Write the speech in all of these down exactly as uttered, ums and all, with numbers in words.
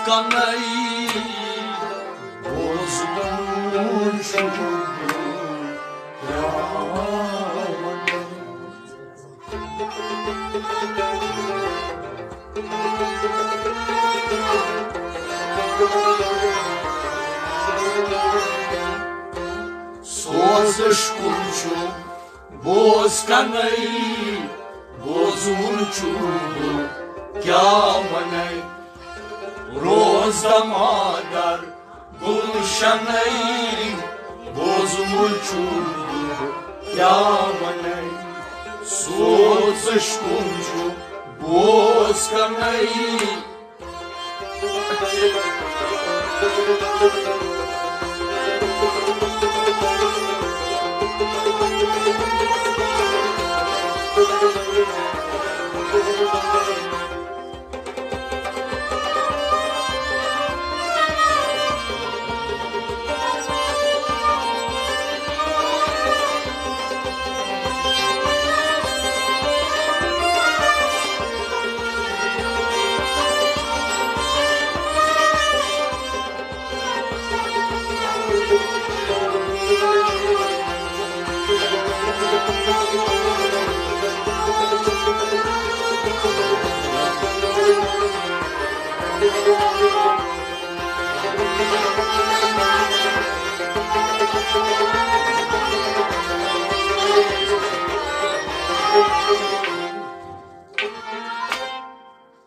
کنَے بوزمُت چھُ بہٕ کیٛاہ وَنَے۔ سوزش کُن چھُ بوز کنَے، بوزمُت چھُ بہٕ کیٛاہ وَنَے۔ روز دمادار گلشنَے، بوزمُت چھُ بہٕ کیٛاہ وَنَے۔ سوزش کُن چھُ بوز کنَے۔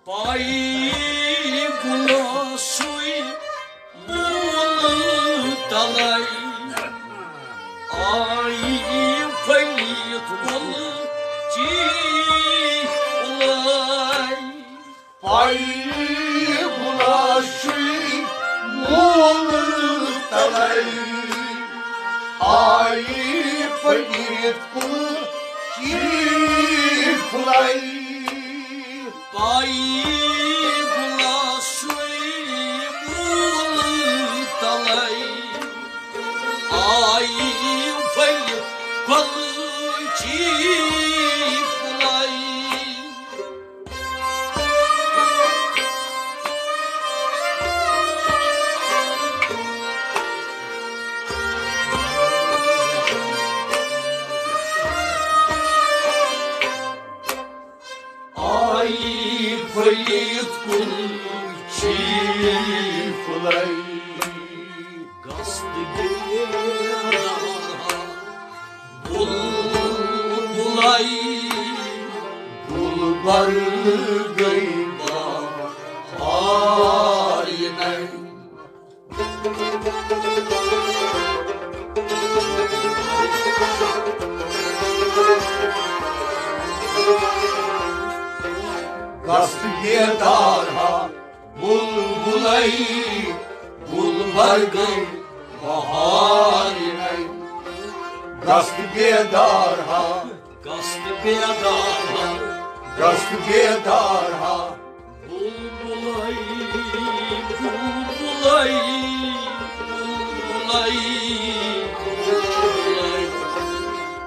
پائی گلاسُے مول تلے، آئی پھٔلِتھ گُل چی پھُلے۔ پائی گلاسُے مول تلے، آئی پھٔلِتھ گُل چی پھُلے۔ پائی گلاسُے مول تلے، آئی پھٔلِتھ گُل چی پھُلے۔ آئی پھٔلِتھ گُل چی پھُلے۔ گژھ تہٕ بیدار بلبلے، گُلبرگے بہارنَے۔ گژھ تہٕ بیدار ہا بلبلے، گُلبرگے بہارنَے۔ گژھ تہٕ بیدار ہا، گژھ تہٕ بیدار ہا، گژھ تہٕ بیدار ہا۔ بلبلے، بلبلے، بلبلے، بلبلے۔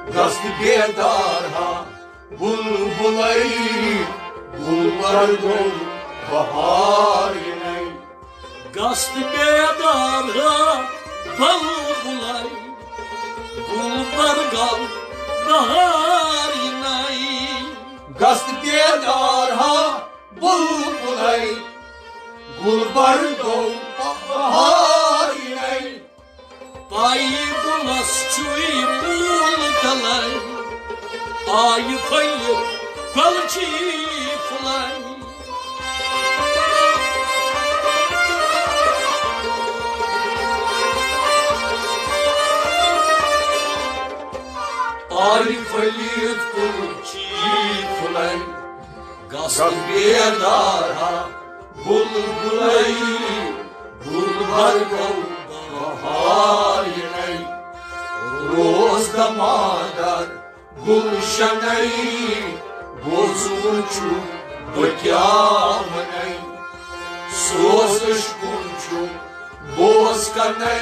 گژھ تہٕ بیدار ہا، بلبلے، گُلبرگے بہارنَے۔ گژھ تہٕ بیدار ہا بلبلے، گُلبرگے بہارنَے۔ گژھ تہٕ بیدار ہا بلبلے، گُلبرگے بہارنَے۔ پائی گلاسُے مول تلے، آئی پھٔلِتھ گُل چی پھُلے۔ آئی پھٔلِتھ گُل چی پھُلے۔ گژھ تہٕ بیدار ہا بلبلے، گُلبرگے بہارنَے۔ روز دمادار گلشنَے، بوزمُت چھُ بہٕ کیٛاہ وَنَے۔ سوزش کُن چھُ بوز کنَے۔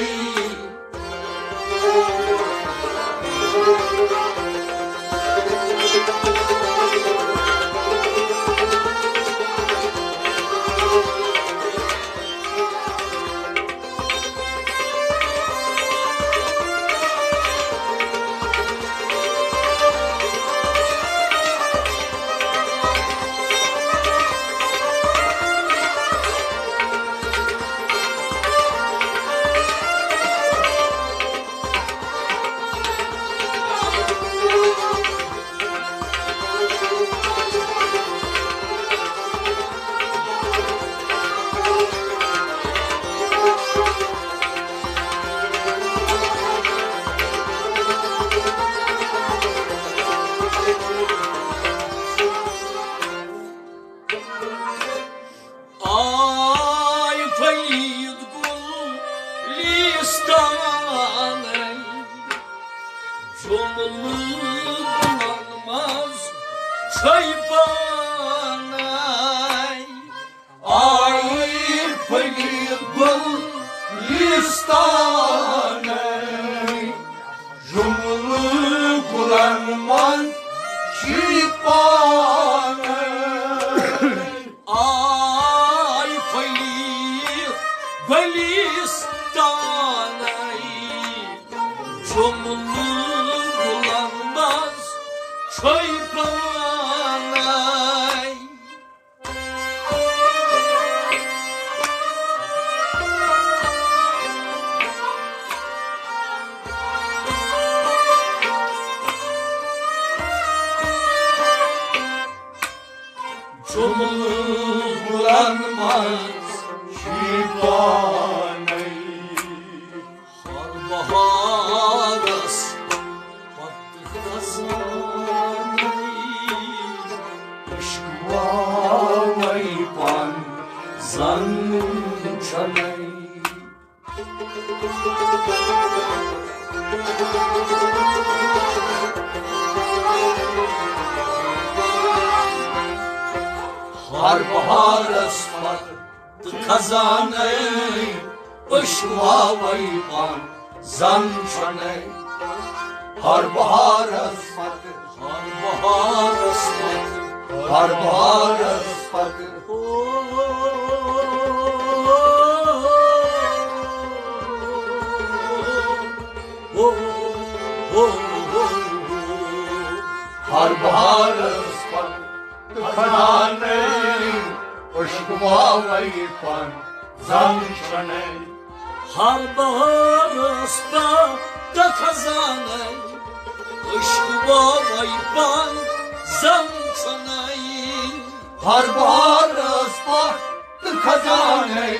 تۄہہِ پانے۔ آے پھٔلۍ گُلستانَے، جُملہٕ گُلَن منٛز چھِ پانے۔ آے پھٔلۍ گُلستانَے، جُملہٕ گُلَن منٛز چھِ پانے۔ جُملہٕ گُلَن منٛز چھِ پانے۔ ہر بہارس پتہٕ خزانَے، عشق واوَے پن زن چھَنَے۔ ہر بہارس پتہٕ تہٕ خزانَے، عشق واوَے پن زن چھَنَے۔ ہر بہارس پتہٕ، ہر بہارس پتہٕ، ہر بہارس پتہٕ۔ ہر بہارس پتہٕ تہٕ خزانَے، عشق واوَے پن زن چھَنَے۔ ہر بہارس پتہٕ خزانَے، عشق واوَے پن زن چھَنَے۔ ہر بہارس پتہٕ خزانَے،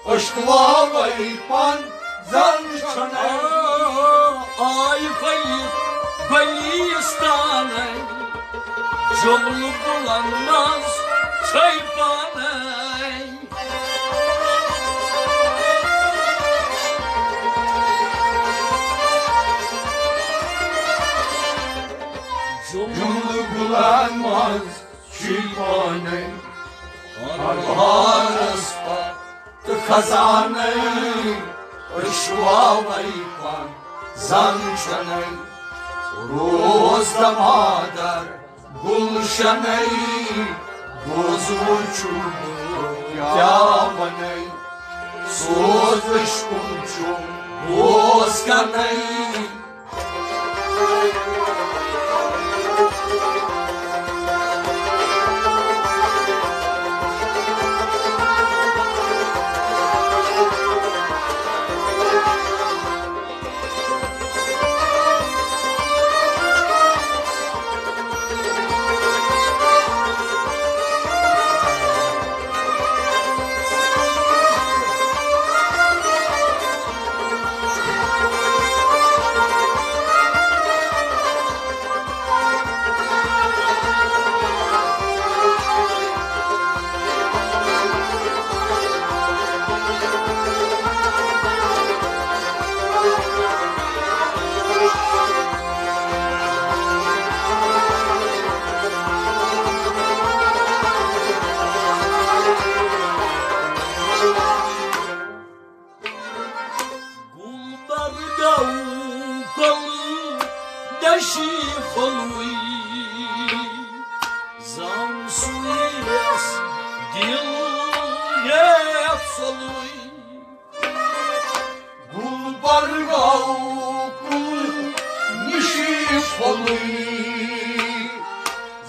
عشق واوَے پن زن چھَنَے۔ آے پھٔلۍ گُلستانَے، جُملہٕ گُلَن منٛز چھِ پانے۔ جُملہٕ گُلَن منٛز چھِ پانے۔ ہر بہارس پتہٕ خزانَے، عشق واوَے پن زن چھَنَے۔ روز دمادر گلشنَے، بوزُن چھُم کیٛاہ وَنَے۔ سوز عشقُن چھُم بوز کَنَے۔ گُلبرگو گۄلہٕ دٔچھی پھوٚلوٕے، زان سُے یَس دِل ہیٚتھ ژوٚلوٕے۔ گُلبرگو گۄلہٕ نِشی پھوٚلوٕے،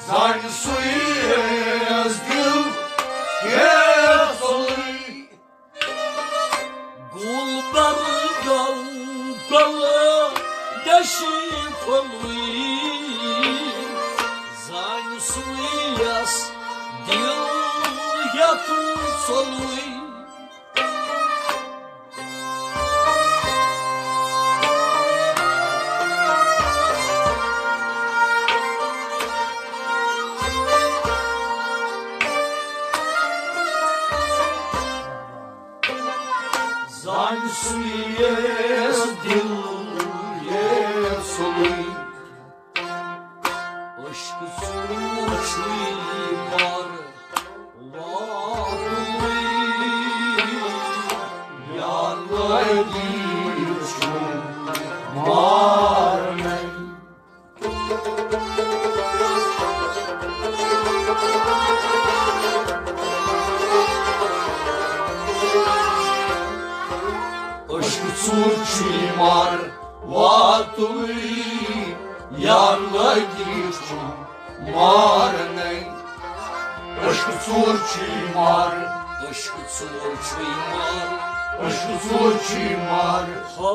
زان سُے یَس دِل ہیٚتھ ژوٚلوٕے۔ گُلبرگو گۄلہٕ دٔچھی پھوٚلوٕے، زان سُے یَس دِل ہیٚتھ ژوٚلوٕے۔ زان سُے یَس دِل ہیٚتھ ژوٚلوٕے۔ عشق ژوٚل ژوٗر چھُے مار واتُے، یار لٲگِتھ چھُم مارنَے۔ عشقہٕ ژوٗر چھُے مار، عشقہٕ ژوٗر چھُے مار، عشقہٕ ژوٗر چھُے مار۔ ہا۔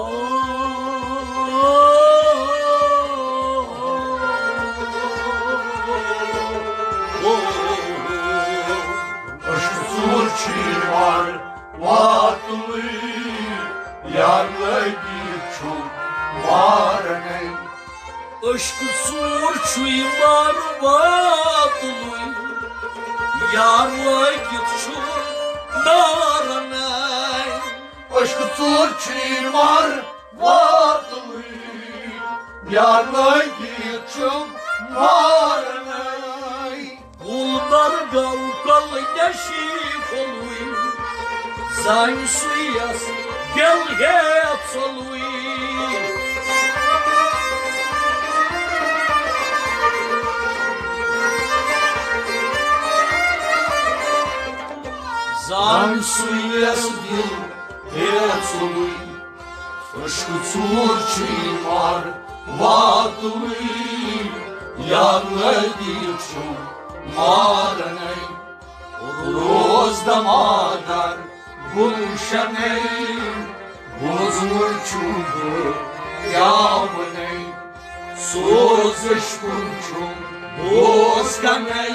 عشقہٕ ژوٗر چھُے مار واتُے، یار لٲگِتھ چھُم مارنَے۔ عشقہٕ ژوٗر چھُے مار واتُے، یار لٲگِتھ چھُم مارنَے۔ عشقہٕ ژوٗر چھُے مار واتُے، یار لٲگِتھ چھُم مارنَے۔ گُلمرگو کۄلہٕ نِشی پھوٚلوٕے، زانہِ سُے یَس دِل ہے ژوٚلوٕے۔ زانہِ سُے یَس دِل ہے ژوٚلوٕے۔ عشقہٕ ژوٗر چھُے مار واتُے، یار لٲگِتھ چھُم مارنَے۔ روز دمادار گُلشنَے، بوزمُت چھُم بہٕ گٮ۪ونَے۔ سوزش کُن چھُم بوزگنَے۔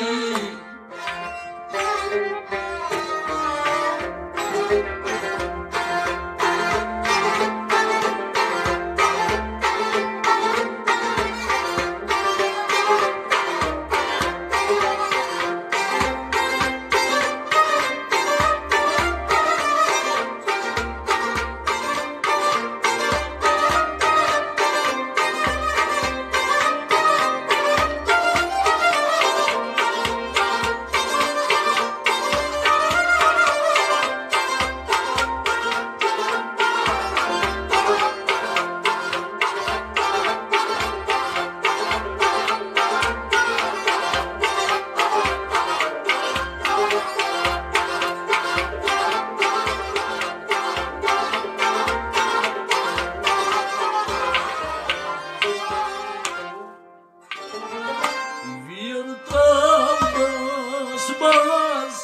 ویر ترٛاونَس منٛز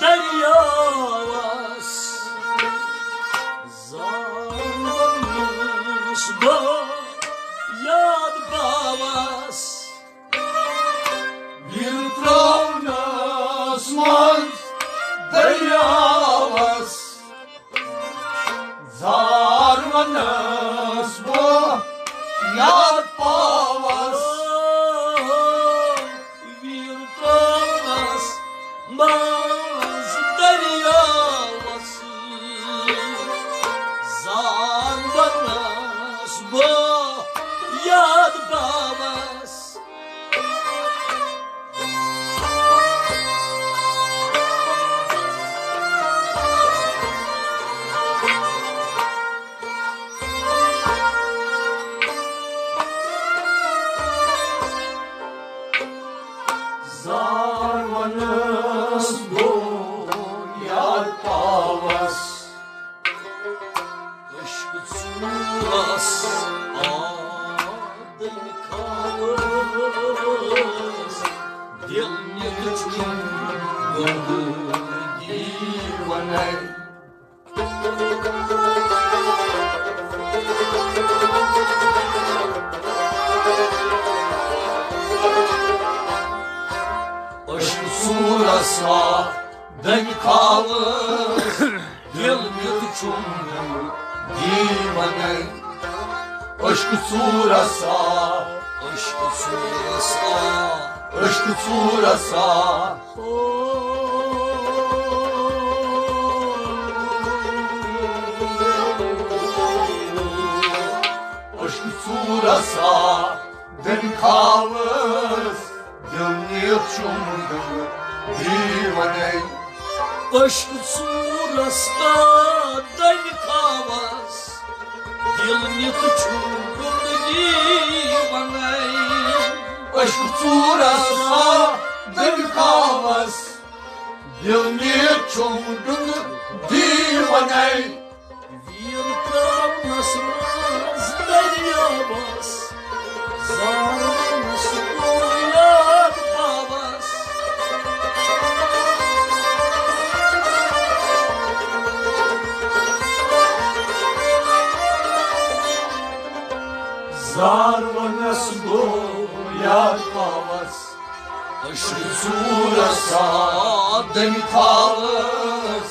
دٔریاوَس، زانَس بہٕ یاد باوَس۔ ویر ترٛاونَس منٛز دٔریاوَس، زار ونس بہٕ یاد پاوس۔ ویر ترٛاونَس منٛز دٔریاوَس، زار ونس بہٕ یاد پاوس۔ زار ونس بہٕ یاد پاوس۔ عشق ژورس آ دل کھاوس، دل نِتھ چھُم گنٛدگی ونَے۔ عشق ژورس آ دل کھاوس، دل نِتھ چھُم دیوانَے۔ عشق ژورس آ، عشق ژورس آ، عشق ژورس آ۔ عشق ژورس آ، دل کھاوس۔ دل نِتھ چھُم دل دیوانَے۔ عشق ژورس آ دل کھاوس، دل نِتھ چھُم دل دیوانَے۔ عشق ژورس آ دل کھاوس، دل نِتھ چھُم دل دیوانَے۔ ویر ترٛاو منٛز دٔریاوس، زارونس گوٚو یاد باوس۔ زارونس گوٚو یاد باوس۔ أشہِ ژوٗرس آ دٔمۍ تھاوس۔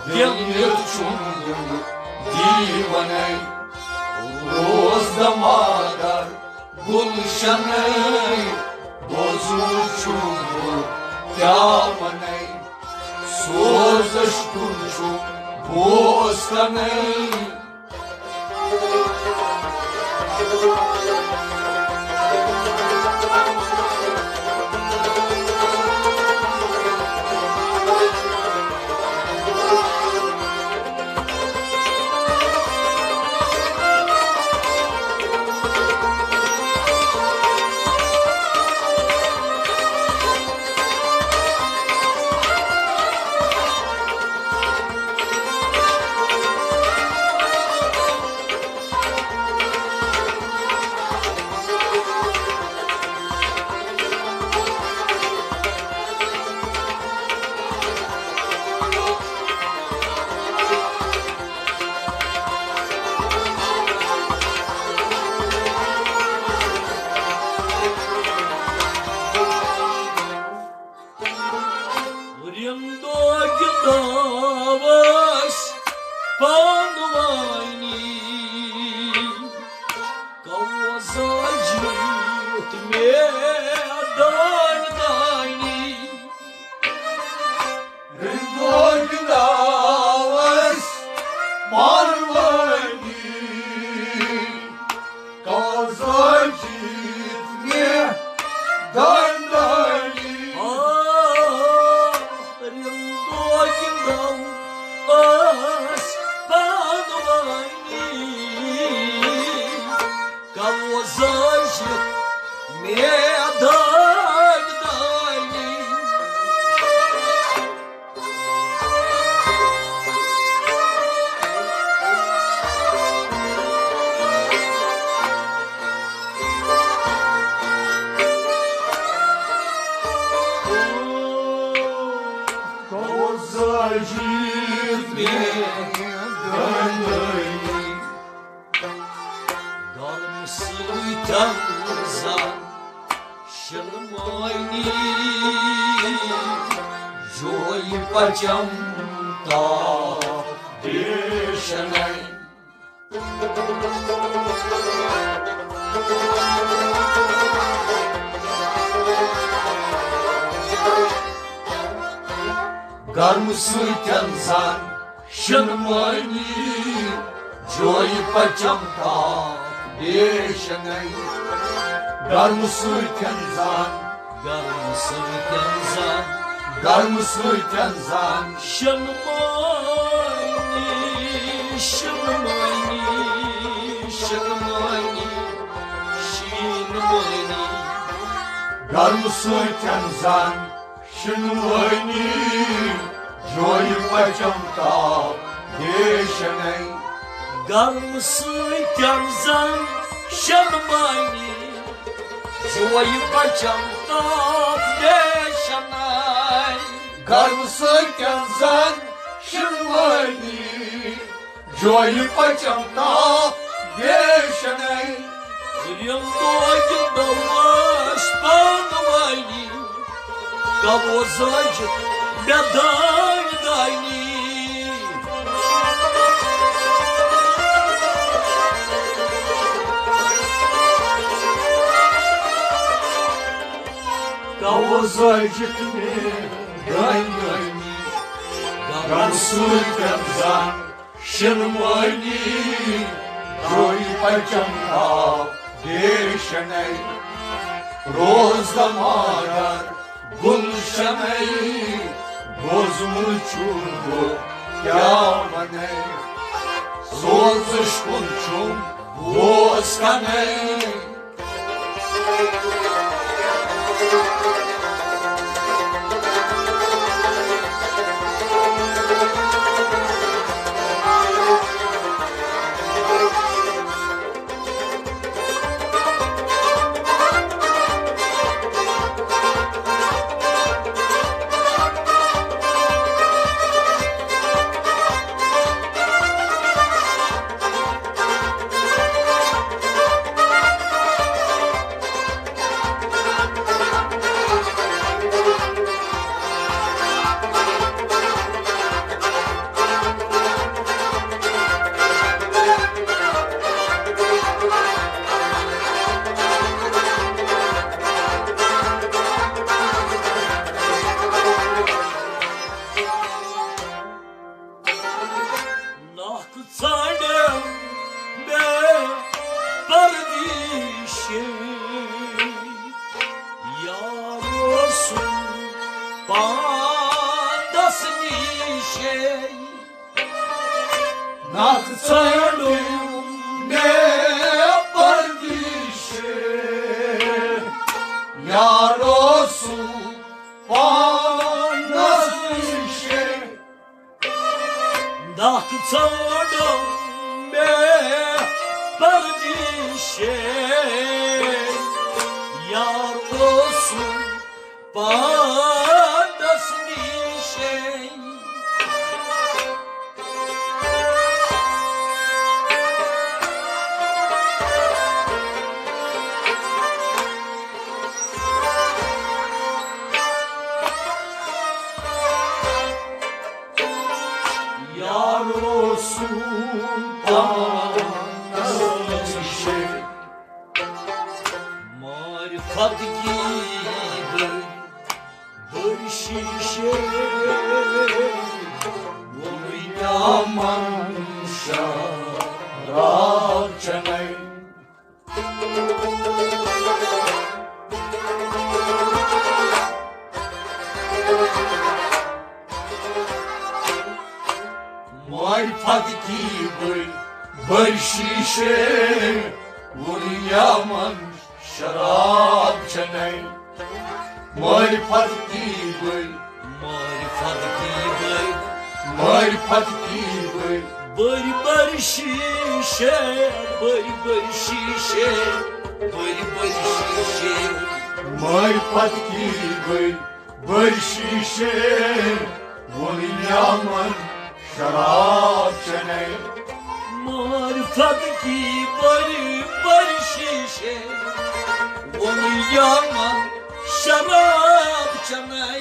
دِل چھُم دیونے، روز دمادار گلشنے، بوزُن چھُم بہٕ کیٛاہ ونے، سوزش کُن چھُم بوزنے۔ رِندو گِنٛداوس پانہٕ وٲنی، کوزا یُتھ میدان دانی۔ رِندو گِنٛداوس پانہٕ وٲنی، کوزا یُتھ میدان دانی۔ آ، رِندو گِنٛداوس پانہٕ وٲنی، کوزا یُتھ میدان دانی۔ کوزا یُتھ میدان دانی۔ گرم سۭتۍ زن شِنہٕ مٲنی، جویہِ پچم تاپھ بیشنَے۔ گرم سۭتۍ زن شِنہٕ مٲنی، جویہِ پچم تاپھ بیشنَے۔ گرم سۭتۍ زن، گرم سۭتۍ زن، گرم سۭتۍ زن شِنہٕ مٲنی، شِنہٕ مٲنی، شِنہٕ مٲنی، شیٖنہٕ مٲنی۔ گرم سۭتۍ زن شِنہٕ مٲنی، جویہِ پچم تاپھ بیشنَے۔ گرم سۭتۍ زن شِنہٕ مٲنی، جویہِ پچم تاپھ بیشنَے۔ گرم سۭتۍ زن شِنہٕ مٲنی، جویہِ پچم تاپھ بیشنَے۔ رِندو گِنٛداوس پانہٕ وٲنی، کوزا یُتھ میدان دانی۔ کوزا یُتھ میدان دانی۔ گرم سۭتۍ زن شِنہٕ مٲنی، جویہِ پچم تاپھ بیشنَے۔ روز دمادار گلشنَے، بوزمُت چھُم بہٕ کیٛاہ ونے، سوزش کُن چھُم بوزنَے۔ نکھ ژھانڈُن مےٚ پردیشے، یار اوسُم پانس نِشے۔ نکھ ژھانڈُن مےٚ پردیشے، یار اوسُم پانس نِشے۔ یار اوسُم پانس نِشے۔ معرفت کی بٔڑ بٔڑ شیٖشے، ووٚنُے نعمن شراب چنَے۔ معرفت کی بٔڑ بٔڑ شیٖشے، ووٚنُے نعمن شراب چنَے۔ معرفت کی بٔڑ، معرفت کی بٔڑ، معرفت کی بٔڑ، بٔڑ بٔڑ شیٖشے، بٔڑ بٔڑ شیٖشے، بٔڑ بٔڑ شیٖشے۔ معرفت کی بٔڑ بٔڑ شیٖشے، ووٚنُے نعمن شراب چنَے۔ معرفت کی بٔڑ بٔڑ شیٖشے، ووٚنُے نعمن شراب چنَے۔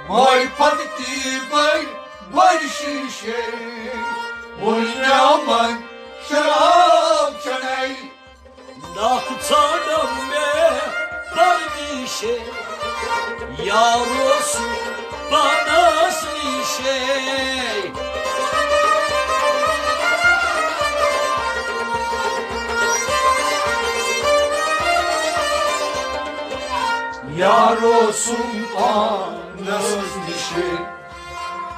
معرفت کی بٔڑ بٔڑ شیٖشے، ووٚنُے نعمن شراب چنَے۔ نکھ ژھانڈُن مےٚ پردیشے، یار اوسُم پانس نِشے۔ یار اوسُم پانس نِشے۔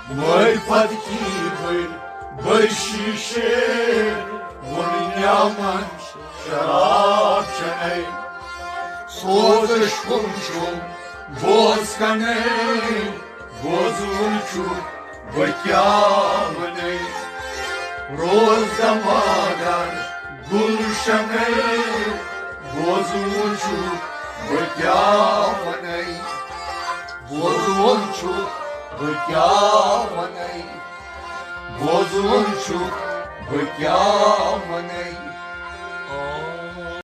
معرفت کی بٔڑ بٔڑ شیٖشے، ووٚنُے نعمن شراب چنَے۔ سوزش کُن چھُم بوز کنَے، بوزُن چھُ بہٕ کیٛاہ وَنَے۔ روز دمادار گُلشنَے، بوزُن چھُ بہٕ کیٛاہ وَنَے۔ بوزُن چھُ بہٕ کیٛاہ وَنَے، بوزُن چھُ بہٕ کیٛاہ وَنَے۔